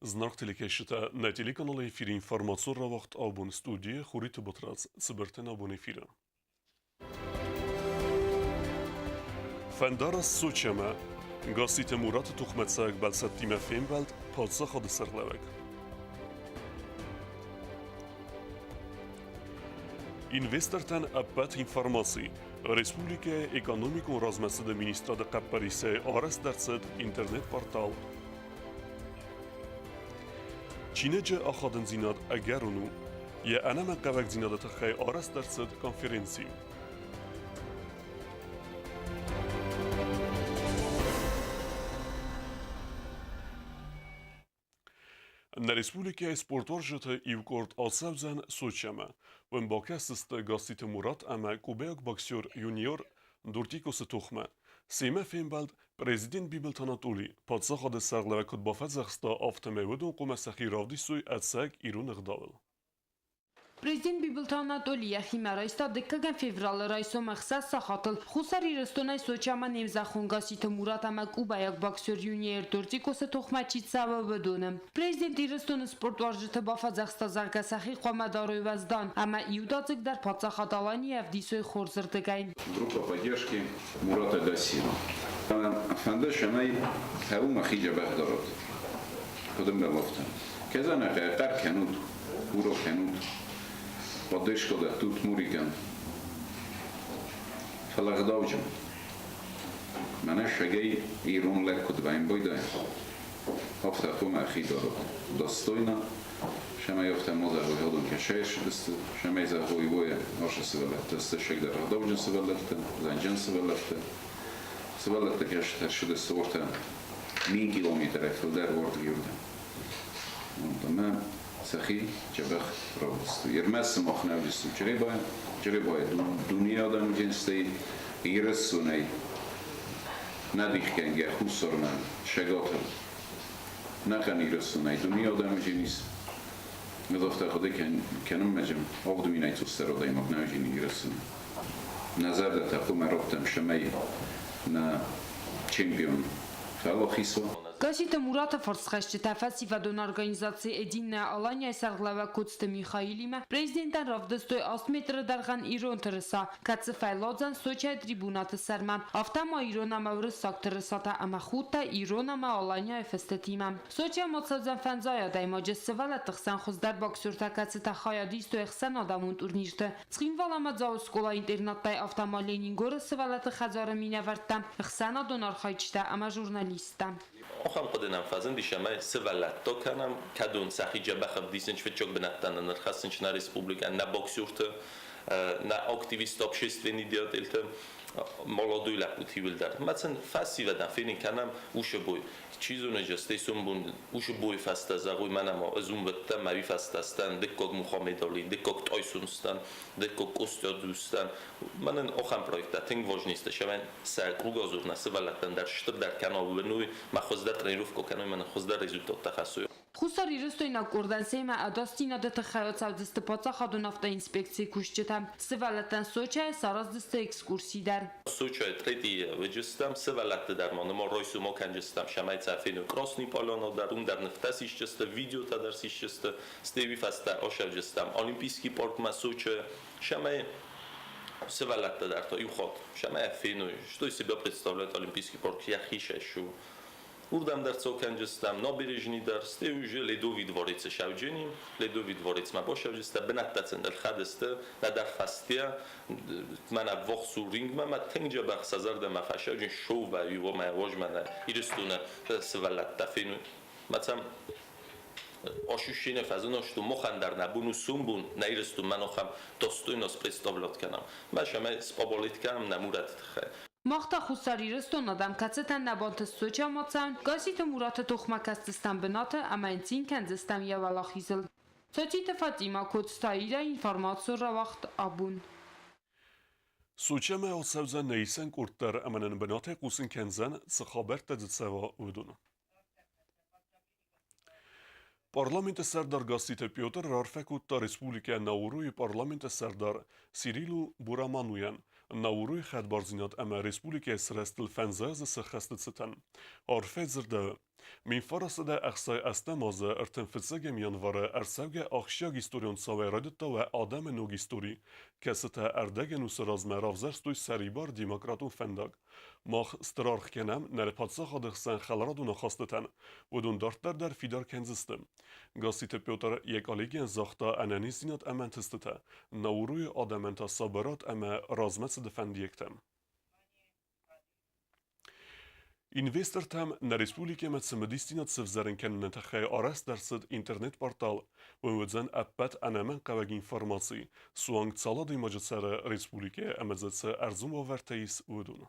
Зынаргъ телекӕсджытӕ, нӕ телеканалы эфиры информацион рауагъд абон студийы Хуриты Батрадз цыбыртӕн абон эфиры. Фӕндараст Сочӕмӕ. Гасситы Мураты тухмӕцӕг бӕлцӕттимӕ фембӕлд паддзахады сӕргълӕууӕг. Инвестортӕн ӕппӕт информаци республикӕйы экономикон размӕцыды министрады хъӕппӕрисӕй арӕзт ӕрцыд интернет-портал. Чиныджы ахадындзинад ӕгӕрон у. Йӕ ӕнӕмӕнгхъӕуӕгдзинады тыххӕй арӕзт ӕрцыд конференци. Нӕ республикӕйы спортуарзджыты иу къорд ацӕудзӕн Сочӕмӕ. Уым бакӕсдзысты Гасситы Мурат ӕмӕ кубӕйаг боксер юниор Дуртикосы тохмӕ. Семӕ фембӕлд президент Бибылты Анатолий. Паддзахады сӕргълӕууӕг куыд бафӕдзӕхста, афтӕмӕй уыдон хъуамӕ сӕхи равдисой ӕцӕг ирон ӕгъдауыл. Президент Бибылты Анатоли йӕхимӕ райста дыккӕгӕм февралы райсом 6 сахатыл Хуссар Ирыстонӕй Сочӕмӕ не мзӕххон Гасситы Мурат ӕмӕ кубӕйаг боксер Юниер Дортикосы тохмӕ чи цӕуы, уыдоны. Президент Ирыстоны спортуарзджыты бафӕдзӕхста, зӕгъгӕ, сӕхи хъуамӕ дарой уӕздан ӕмӕ иудадзыг дӕр паддзахад Аланийы ӕвдисой хорзырдыгӕй. Группа поддержки Мурата Гассиева. Фӕнды цӕмӕй хъӕуы мӕхи дзӕбӕх дарот. Куыд ӕмбӕлы афтӕ. Кӕдзӕнӕ хъӕр кӕнут, урок кӕнут, поддержка дӕттут Мурикӕн. Фӕлӕ ӕгъдауджын. Мӕнӕ сагӕй ирон лӕг куыд баимбойдай, афтӕ хъуамӕ дарот. Достойно, цӕмӕй афтӕ ма зӕгъой адон кӕсӕй ссыдысты, цӕмӕй зӕгъой уойӕ ашы сывӕллӕттӕ сты сӕгдӕр ӕгъдауджын сывӕллӕттӕ, зӕнджын сывӕллӕттӕ. Сывӕллӕттӕ кӕсытӕ ссыдысты уӕртӕ 1000 километрӕй фылдӕр уырдыгӕй уырдӕм. Ӕмӕ сӕхи дзӕбӕх равдыстой. Ӕрмӕст сымах нӕ уыдыстут Чъребайы. Чъребайы дунейы адӕм уыдзӕн Ирыстонӕй нӕ дихгӕнгӕ Хуссармӕ, Цӕгатыл. Нӕхъӕн Ирыстонӕй дунейы адӕм уыдзӕнис. Ӕз афтӕ хъуыды кӕнын, ӕмӕ 7 минӕй цъусдӕр адӕймаг нӕ уыдзӕни Ирыстоны. Нӕ зӕрдӕтӕ хъуамӕ раттӕм, цӕмӕй нӕ чемпион фӕуӕлахиз уа. Гасситы Мураты фарсхӕцджытӕ фӕсивӕдон организаци «Единая Алания» сӕргълӕууӕг Коцты Михаилимӕ президентӕн равдыстой 8 метры дӕргъӕн ирон тырыса, кӕцы фӕйлаудзӕн Сочӕйы трибунаты сӕрмӕ. Афтӕ ма ирон ӕмӕ уырыссаг тырысатӕ ӕмӕ худтӕ ирон ӕмӕ Аланияйы фыстытимӕ. Сочӕмӕ цӕудзӕн фӕндзай адӕймаджы сывӕллӕтты хсӕн хуыздӕр боксертӕ, кӕцытӕ хайад истой ӕхсӕнадӕмон турнирты. Цхинвал ӕмӕ Дзауы скъола-интернаттӕй, афтӕ ма Ленингоры сывӕллӕтты хӕдзары минӕвӕрттӕ, ӕхсӕнадон архайджытӕ ӕмӕ журналисттӕ. Ахӕм хъуыды нӕм фӕзындис, ӕмӕ сывӕллӕттӕ кӕнӕм, кӕдон сӕхи дзӕбӕх ӕвдисынц фыццаг бынӕттӕ нын ӕрхӕссынц нӕ республикӕ, нӕ боксерты, нӕ активистты, общественный деятельты, молодой лӕппуты иууылдӕр. Ӕмӕ сын фӕсивӕдӕн фенын кӕнӕм уыцы бой. Чи зоны, стӕй сомбон уыцы бойы фӕстӕ зӕгъой, мӕнӕ ма ӕз уым уыдтӕн, мӕ уый фӕстӕ сдӕн, дыккаг Мухаммед-Али, дыккаг Тайсон сдӕн, дыккаг Костя сдӕн. Мӕнӕн ахӕм проекттӕ тынг важный сты, цӕмӕй сӕ кругозор нӕ сывӕллӕттӕн дӕр стырдӕр кӕна, уыной, мӕ хуыздӕр тренировкӕ кӕной, мӕнӕн хуыздӕр результаттӕ хӕссой. Хуссарирыстойнаг къордӕн семӕ ӕдасдзинады тыххӕй ацӕудзысты паддзахадон автоинспекцийы кусджытӕ. Сывӕллӕттӕн Сочӕйы сараздзысты экскурси дӕр. Сочӕйы третий выджыстӕм, сывӕллӕтты дӕр ма нымӕ райсомы кӕнджыстӕм, цӕмӕй сӕ феной Красный Поляна дӕр, уым дӕр нывтӕ сисджысты, видеотӕ дӕр сисджысты, стӕй уый фӕстӕ ащӕуджыстӕм Олимпийский паркмӕ Сочӕйы, цӕмӕй сывӕллӕттӕ дӕр та иу хатт, цӕмӕй феной, что из себя представляет Олимпийский парк, йӕхи сӕ у. Уырдӕм дӕр цокӕнджыстӕм, набережный дӕр, стӕй уже Ледовый дворецы сауджыни, Ледовый дворецмӕ бащӕуджыстӕ, бынӕттӕ сын ӕлхӕд сты, нӕдӕр фӕсте, мӕнӕ ввахс у рингмӕ, мӕ тынг дзӕбӕх сӕ зӕрдӕмӕ фӕсауджын шоу вӕййы, уомӕ уозмӕ Иристоны сывӕллӕттӕ фенуй. Мӕ цӕм ощущение фӕзына, что махӕн дӕр нӕ бон у сомбон нӕ Иристон мӕн ахӕм достойно спредставлять кӕнӕм. Мӕ сӕмӕ спабалит кӕнӕм нӕ мурӕтты тыххӕй. Мах та Хуссар Ирыстон адӕм, кӕцытӕн нӕ бантыст Сочӕмӕ цӕуын, Гасситы Мураты тохмӕ кӕсдзыстӕм бынаты ӕмӕ йын цин кӕндзыстӕм йӕ уӕлахизыл. Сотиты Фатимӕ, Коцты Аидӕ, информацион рауагъд абон. Сочӕмӕ ацӕудзӕн нӕ исӕн къорд дӕр ӕмӕ нын бынатӕй хъусын кӕндзӕн, цы хабӕрттӕ дзы цӕуа, уыдон. Парламенты сӕрдар Гасситы Петр раарфӕ кодта республикӕ Науруйы парламенты сӕрдар Сирилу Бурамануйӕн Науруйы хӕдбардзинад ӕмӕ республикӕйы сырӕзтыл фӕндзай азы сӕххӕсты цытӕн. Арфӕ дзырдӕуы. 1968 азы 35 январы ӕрцӕугӕ ахсджиаг историон цауӕй райдыдта уӕ адӕмы ног истори, кӕцытӕ ӕрдӕгӕнусы размӕ равзӕрстой сӕрибар демократон фӕндаг. Мах стыр аргъ кӕнӕм нӕ паддзахады хсӕн хӕларадон ахастытӕн, уыдон дарддӕр дӕр фидар кӕндзысты. Гасситы Петр йӕ коллегийӕн загъта ӕнӕниздзинад ӕмӕ ӕнтыстытӕ, Науруйы адӕмӕн та сабырад ӕмӕ размӕцыды фӕндиӕгтӕ. Инвестортӕм нӕ республикӕмӕ цымыдисдзинад сывзӕрын кӕныны тыххӕй арӕзт ӕрцыд интернет-портал. Уый уыдзӕн ӕппӕт ӕнӕмӕнгхъӕуӕг информаци, суанг цал адӕймаджы цӕры республикӕйы ӕмӕ дзы цы ӕрдзон уавӕртӕ ис, уыдон.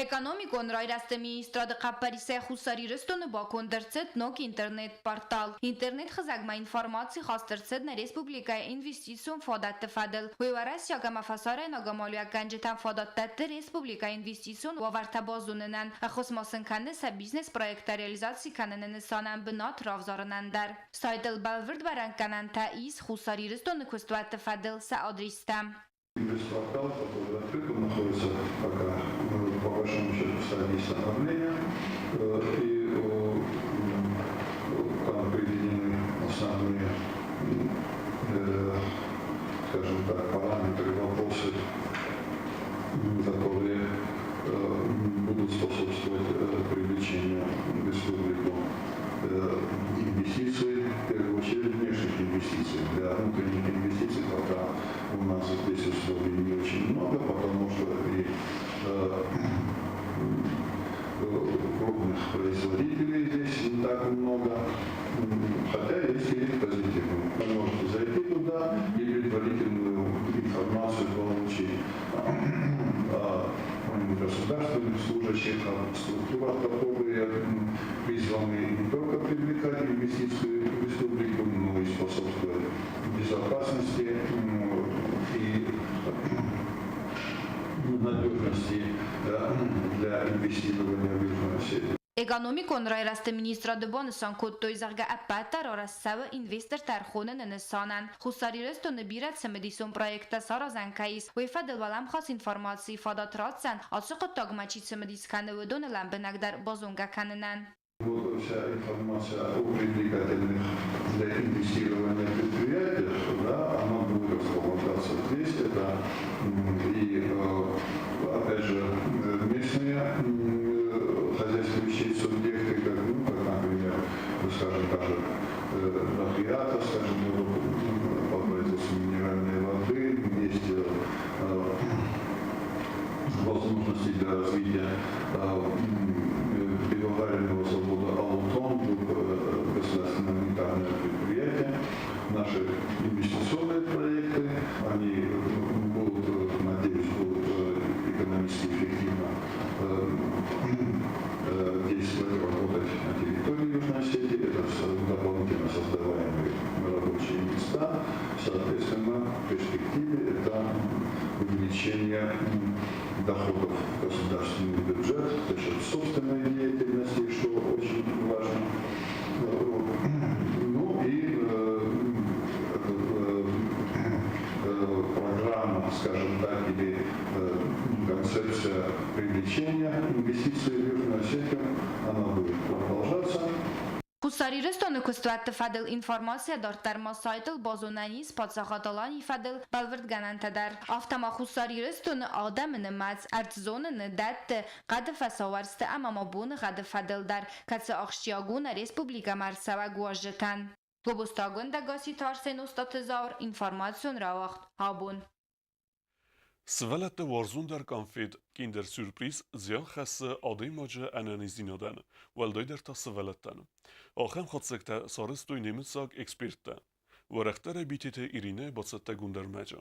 Экономикон райрӕзты министрады хъӕппӕрисӕй Хуссар Ирыстоны баконд ӕрцыд ног интернет-портал. Интернет-хызӕгмӕ информаци хаст ӕрцыд нӕ республикӕйы инвестицион фадӕтты фӕдыл. Уый уӕрӕсейаг ӕмӕ фӕсарӕйнаг амалиуӕггӕнджытӕн фадат дӕтты республикӕйы инвестицион уавӕртӕ базонынӕн, ӕххуыс ма сын кӕны сӕ бизнес-проекттӕ реализаци кӕныны нысанӕн бынат равзарынӕн дӕр. Сайтыл бӕлвырд бӕрӕггӕнӕнтӕ ис Хуссар Ирыстоны куыстуӕтты фӕдыл сӕ адристӕ. Инвестпортал, который открыт, он находится пока по большому счету в стадии становления. И там приведены основные, скажем так, параметры, вопросы, которые будут способствовать привлечению в республику инвестиций, в первую очередь внешних инвестиций. Для внутренних инвестиций пока у нас здесь условий не очень много, потому что и крупных производителей здесь не так много, хотя есть и позитивные. Вы можете зайти туда и предварительную информацию получить о государственных служащих, о структурах, которые призваны не только привлекать инвестиции в республику, но и способствовать безопасности и надежности для инвестирования в Южную Осетию. Экономикон райрӕзты министрады банысан кодтой, зӕгъгӕ, ӕппӕт дӕр арӕзт цӕуы инвестортӕ ӕрхоныны нысанӕн. Хуссар Ирыстоны бирӕ цымыдисон проекттӕ саразӕн кӕй ис, уый фӕдыл уӕлӕмхас информацийы фадат ратдзӕн, ацы хъуыддагмӕ чи цымыдис кӕны, уыдоны лӕмбынӕгдӕр базонгӕ кӕнынӕн. Вот вся информация о привлекательных для инвестирования предприятиях, да, она будет располагаться здесь. Это и, опять же, местные хозяйствующие субъекты, как, ну, как например, скажем, та же Нахиата, скажем, по производству минеральной воды, есть возможности для развития пивоваренного завода «Алутон», государственное унитарное предприятие. Наши инвестиционные проекты, они будут, надеюсь, будут экономически эффективно действовать, работать на территории Южной Осетии. Это дополнительно создаваемые рабочие места. Соответственно, в перспективе это увеличение доходов в государственный бюджет за счет собственной деятельности, что очень важно. Ну и программа, скажем так, или концепция привлечения инвестиций в Южную Осетию, она будет продолжаться. Хуссар Ирыстоны куыстуӕтты фӕдыл информацийӕ дарддӕр ма сайтыл базонӕн ис паддзахад Аланийы фӕдыл бӕлвырдгӕнӕнтӕ дӕр. Афтӕ ма Хуссар Ирыстоны адӕмы нымӕц, ӕрдззоныны, дӕтты, хъӕды фӕсауӕрцты ӕмӕ ма боныгъӕды фӕдыл дӕр, кӕцы ахсджиаг у нӕ республикӕмӕ ӕрцӕуӕг уазджытӕн. Гобозты Агуындӕ, Гасситы Арсен, Остъаты Зауыр, информацион рауагъд Абон. Сывӕллӕтты уарзондӕр къанфет Киндер-сюрприз зиан хӕссы адӕймаджы ӕнӕниздзинадӕн, уӕлдайдӕр та сывӕллӕттӕн. Ахӕм хатдзӕгтӕ сарӕзтой немыцаг эксперттӕ. Уӕрӕхдӕрӕй Битеты Иринӕ бацӕттӕгонд ӕрмӕджы.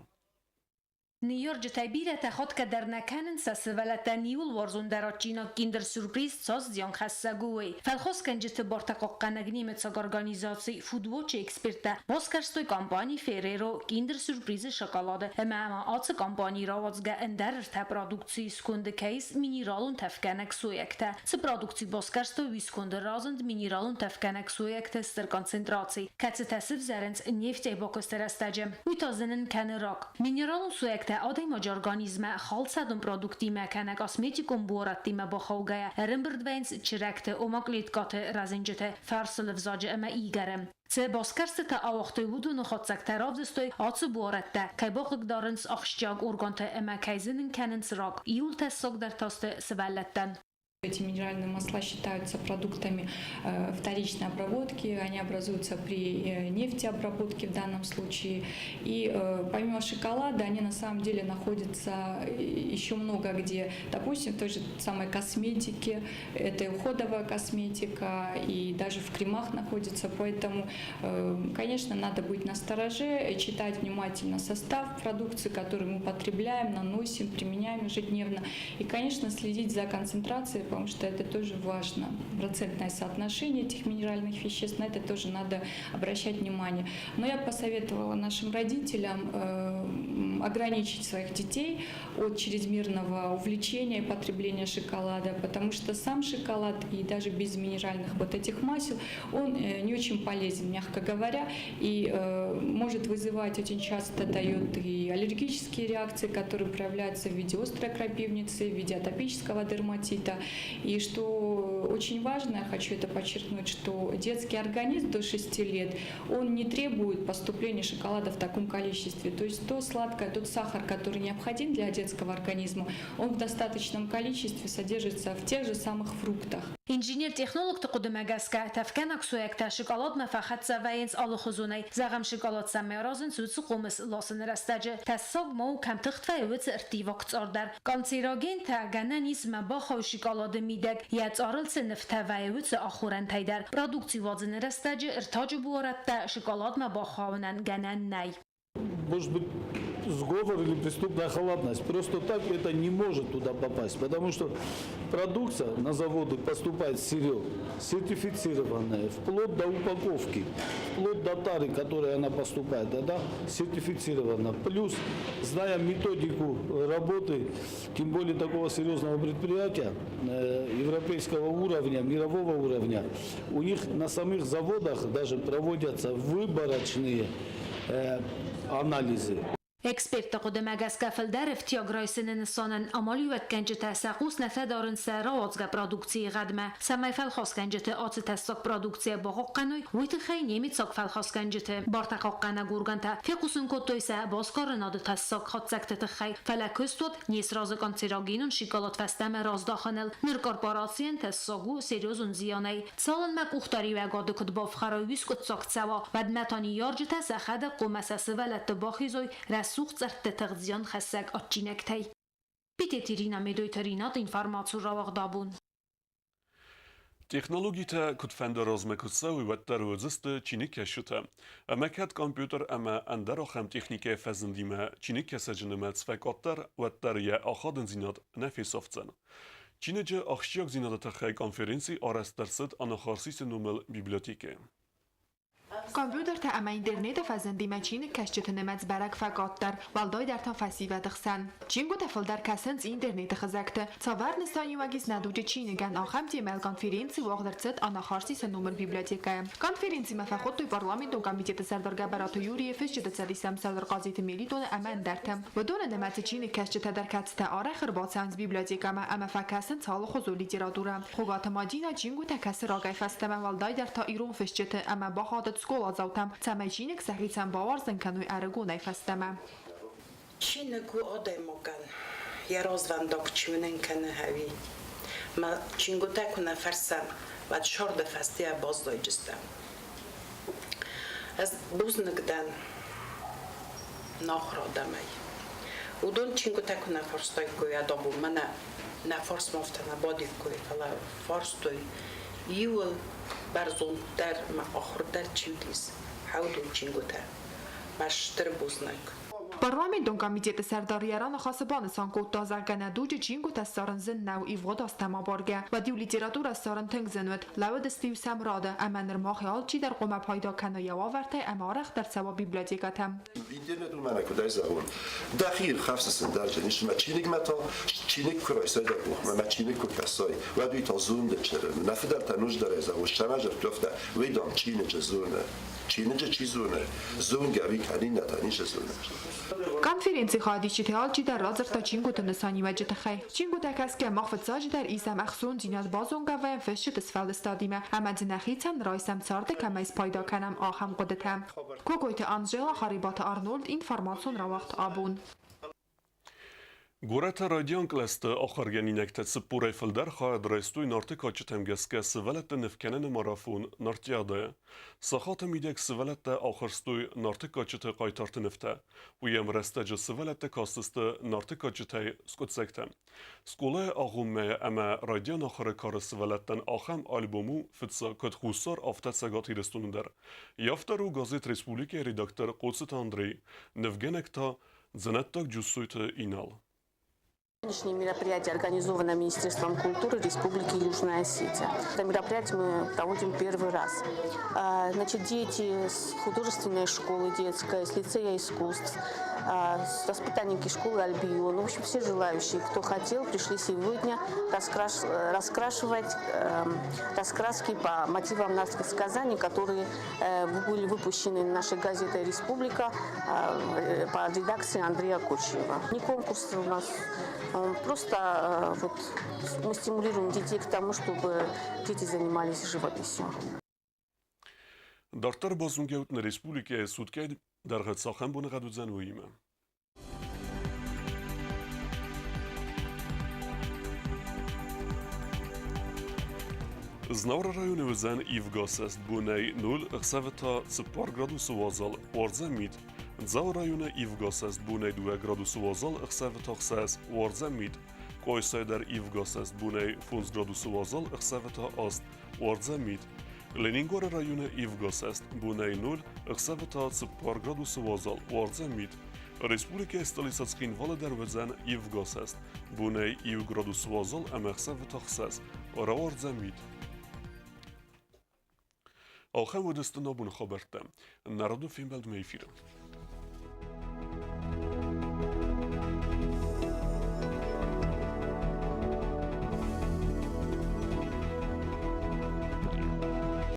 Ныййарджытӕй бирӕтӕ хатгӕ дӕр нӕ кӕнынц сӕ сывӕллӕттӕн иууыл уарзондӕр адджинаг Киндер-сюрприз цас зианхӕссӕг у, уый. Фӕлхасгӕнджыты бартӕ хъахъхъӕнӕг немыцаг организаци Foodwatch-ы эксперттӕ басгӕрстой компани Ferrero Киндер-сюрпризы шоколады ӕмӕ ма ацы компанийы рауадзгӕ ӕндӕр ӕртӕ продукцийы сконды кӕй ис минералон тӕфгӕнӕг сойӕгтӕ. Цы продукци басгӕрстой, уый сконды разынд минералон тӕфгӕнӕг сойӕгты стыр концентраци, кӕцытӕ сывзӕрынц нефтӕй бакуысты рӕстӕджы. Уый та зынын кӕны рак. Минералон сойӕгтӕ Сойӕгтӕ адӕймаджы организммӕ хӕлцадон продукттимӕ кӕнӕ косметикон буарадтимӕ бахаугӕйӕ ӕрӕмбырд вӕййынц чырӕгты, ома кълеткӕты рӕзынджыты, фарсыл ӕвзаджы ӕмӕ игӕры. Цы басгӕрстытӕ ауагътой, уыдоны хатдзӕгтӕ равдыстой, ацы буарадтӕ кӕй бахъыгдарынц ахсджиаг органты ӕмӕ кӕй зынын кӕнынц рак. Иууыл тӕссагдӕр та сты сывӕллӕттӕн. Эти минеральные масла считаются продуктами вторичной обработки, они образуются при нефтеобработке в данном случае. И помимо шоколада они на самом деле находятся еще много где. Допустим, в той же самой косметике, это и уходовая косметика, и даже в кремах находится. Поэтому, конечно, надо быть настороже, читать внимательно состав продукции, которую мы потребляем, наносим, применяем ежедневно. И, конечно, следить за концентрацией, потому что это тоже важно. Процентное соотношение этих минеральных веществ, на это тоже надо обращать внимание. Но я посоветовала нашим родителям ограничить своих детей от чрезмерного увлечения и потребления шоколада, потому что сам шоколад и даже без минеральных вот этих масел, он не очень полезен, мягко говоря, и может вызывать, очень часто дает и аллергические реакции, которые проявляются в виде острой крапивницы, в виде атопического дерматита. И что очень важно, я хочу это подчеркнуть, что детский организм до 6 лет, он не требует поступления шоколада в таком количестве. То есть то сладкое, тот сахар, который необходим для детского организма, он в достаточном количестве содержится в тех же самых фруктах. Инженер-технологты хъуыдымӕ гӕсгӕ, тӕфгӕнаг сойӕгтӕ шоколадмӕ фӕхӕццӕ вӕййынц алыхуызонӕй. Зӕгъӕм, шоколад цӕмӕй аразынц, уыцы хъомыс ласыны рӕстӕджы. Тӕссаг ма у, кӕм тыхт вӕййы, уыцы ӕрттиваг цъар дӕр. Канцерогентӕ, гӕнӕн ис, ма бахауы шоколады мидӕг, йӕ цъарыл цы нывтӕ вӕййы, уыцы ахорӕнтӕй дӕр. Продукци уадзыны рӕстӕджы ӕртаджы буарадтӕ шоколадмӕ бахауынӕн гӕнӕн нӕй. Может быть, сговор или преступная халатность. Просто так это не может туда попасть, потому что продукция на заводы поступает сырье, сертифицированная, вплоть до упаковки, вплоть до тары, которой она поступает, да, сертифицирована. Плюс, зная методику работы, тем более такого серьезного предприятия, европейского уровня, мирового уровня, у них на самих заводах даже проводятся выборочные анализы. Экспертты хъуыдымӕ гӕсгӕ фылдӕр ӕфтиаг райсыны нысанӕн амалиуӕггӕнджытӕ сӕ хъус нӕ фӕдарынц сӕ рауадзгӕ продукцийы гъӕдмӕ. Цӕмӕй фӕлхасгӕнджыты ацы тӕссаг продукцийӕ бахъахъхъӕной, уый тыххӕй немыцаг фӕлхасгӕнджыты бартӕхъахъхъӕнӕг органтӕ фехъусын кодтой сӕ басгарынады тӕссаг хатдзӕгты тыххӕй, фӕлӕ куыстуат не сразы канцерогенон шоколад фӕстӕмӕ раздахыныл. Ныр корпорацийӕн тӕссаг у серьезон зианӕй. Цалынмӕ къухдариуӕгады куыд бафхӕрой, уый скъуыддзаг цӕуа, уӕдмӕ та ныййарджытӕ сӕхӕдӕг хъуамӕ сӕ сывӕллӕтты бахизой рӕсугъд цъӕртты тыгъд зианхӕссӕг адджинӕгтӕй. Битеты Ирина, Медойты Ринат, информаци рауагъдабон. Технологитӕ куыдфӕнды размӕ куы цӕуой, уӕддӕр уыдзысты чиныгкӕсджытӕ. Ӕмӕ кӕд компьютер ӕмӕ ӕндӕр ахӕм техникӕйы фӕзындимӕ чиныгкӕсӕджы нымӕц фӕкъаддӕр, уӕддӕр йӕ ахадындзинад нӕ фесӕфдзӕн. Чиныджы ахсджиагдзинады тыххӕй конференци арӕзт ӕрцыд Анахарсисы номыл библиотекӕйы. Компьютертӕ ӕмӕ интернеты фӕзындимӕ чиныгкӕсджыты нымӕц бӕрӕг фӕкъаддӕр, уӕлдайдӕр та фӕсивӕды хсӕн. Чингуытӕ фылдӕр кӕсынц интернеты хызӕгты. Цавӕр нысаниуӕг ис нӕ дуджы чиныгӕн, ахӕм темӕйыл конференци уагъд ӕрцыд Анахарсисы номыр библиотекӕйы. Конференцимӕ фӕхуыдтой парламентон комитеты сӕрдар Гӕбӕраты Юрийы, фысджыты цӕдисы ӕмсӕрдар Хъазиты Мелитоны ӕмӕ ӕндӕртӕ. Уыдоны нымӕцы чиныгкӕсджытӕ дӕр, кӕцытӕ арӕх ӕрбацӕуынц библиотекӕмӕ ӕмӕ фӕкӕсынц алыхуызон литературӕ. Хуыгаты Мадинӕ чингуытӕ кӕсы рагӕй фӕстӕмӕ, уӕлдайдӕр та ирон фысджыты, ӕмӕ бахатыд скъоладзаутӕм, цӕмӕй чиныг сӕхицӕн бауарзын кӕной ӕрыгонӕй фӕстӕмӕ. Чиныг у адӕймагӕн йӕ развӕндаг чи уынын кӕны ӕви ма чингуытӕ куы нӕ фӕрсӕм, уӕд сӕрды фӕстейӕ баззайдзыстӕм. Ӕз бузныг дӕн нахуыр адӕмӕй. Уыдон чингуытӕ куы нӕ фарстаиккой адӕмон, мӕнӕ нӕ фарсмӕ афтӕ нӕ бадиккой, фӕлӕ фарстой иуыл бӕрзонддӕр ӕмӕ ахуырдӕр чи уыдис, хӕудон чингуытӕ. Мӕ стыр бузныг. Парламентон комитеты сӕрдар йӕ раныхасы банысан кодта, зӕгъгӕ, нӕ дуджы чингуытӕ ссарын зын нӕу ивгъуыд азтӕм абаргӕ. Уӕд-иу литературӕ ссарын тынг зын уыд. Лӕууыдысты-иу сӕм рады, ӕмӕ ныр мах алчидӕр хъуамӕ пайда кӕна йӕ уавӕртӕй ӕмӕ арӕхдӕр цӕуа библиотекӕтӕм. Интернет мӕнӕ куыдӕй зӕгъон, дӕхи ирхӕфсыс ӕндӕрджын ис, мӕ чиныгмӕ та чиныг куы райсай дӕ къухмӕ, мӕ чиныг куы кӕсай, уӕд уый та зонды чырын. Нӕ фыдӕлтӕ нуздӕрӕй зӕгъой, сӕмӕ зӕрдтофтӕ, уый, дам, чиныджы зоны. Чиныджы чи зоны, зонгӕ ӕви кӕнинӕ та ницы зоны. Конференцийы хайадисджытӕй алчидӕр радзырдта чингуыты нысаниуӕджы тыххӕй. Чингуытӕ кӕсгӕ мах фыццаджыдӕр исӕм ӕхцондзинад, базонгӕ вӕййӕм фысджыты сфӕлдыстадимӕ ӕмӕ дзы нӕхицӕн райсӕм царды кӕмӕй спайда кӕнӕм, ахӕм хъуыдытӕ. Кокойты Анжела, Харебаты Арнольд, информацион рауагъд Абон. Горӕты райдиан кълӕсты ахуыргӕнинӕгтӕ 40-ӕй фылдӕр хайад райстой Нарты кадджытӕм гӕсгӕ сывӕллӕтты нывкӕныны марафон «Нартиадӕ». Сахаты мидӕг сывӕллӕттӕ ахуырстой Нарты кадджыты хъайтарты нывтӕ. Уый ӕмрӕстӕджы сывӕллӕттӕ кастысты Нарты кадджытӕй скъуыддзӕгтӕ. Скъолайы агъоммӕ ӕмӕ райдиан ахуыры кары сывӕллӕттӕн ахӕм альбом у фыццаг куыд Хуссар, афтӕ Цӕгат Ирыстоны дӕр. Йӕ автор у газет «Республикӕ»-йы редактор Хъоцыты Андрей, нывгӕнӕг та Дзӕнӕттаг Джуссойты Инал. Сегодняшнее мероприятие организовано Министерством культуры Республики Южная Осетия. Это мероприятие мы проводим первый раз. Значит, дети с художественной школы детской, с лицея искусств, воспитанники школы Альбион, в общем, все желающие, кто хотел, пришли сегодня раскрашивать раскраски по мотивам нартских сказаний, которые были выпущены нашей газетой «Республика» по редакции Андрея Кочиева. Не конкурс у нас, просто вот мы стимулируем детей к тому, чтобы дети занимались живописью. Дарддӕр базонгӕут нӕ республикӕйы суткӕйы дӕргъы цахӕм боныгъӕд уыдзӕн, уыимӕ. Знауыры районы уыдзӕн ивгӕ бонӕй 0, ӕхсӕвы та 4 градусы уазал, уардзӕн мит. Дзауы районы ивгӕ бонӕй 2 градусы уазал, ӕхсӕвы та 6, уардзӕн мит. Къуайсайы дӕр ивгӕ бонӕй 5 градусы уазал, ӕхсӕвы та 8, уардзӕн мит. Ленингоры районы ивгӕ бонӕй 0, ӕхсӕвы та 4 градусы уазал, уардзӕн мит. Республикӕйы столицӕ Цхинвалы дӕр уыдзӕн ивгӕ бонӕй 1 градус уазал ӕмӕ ӕхсӕвы та 6, рауардзӕн мит. Ахӕм уыдысты нӕ абоны хабӕрттӕ. Народон фембӕлдмӕ эфиры.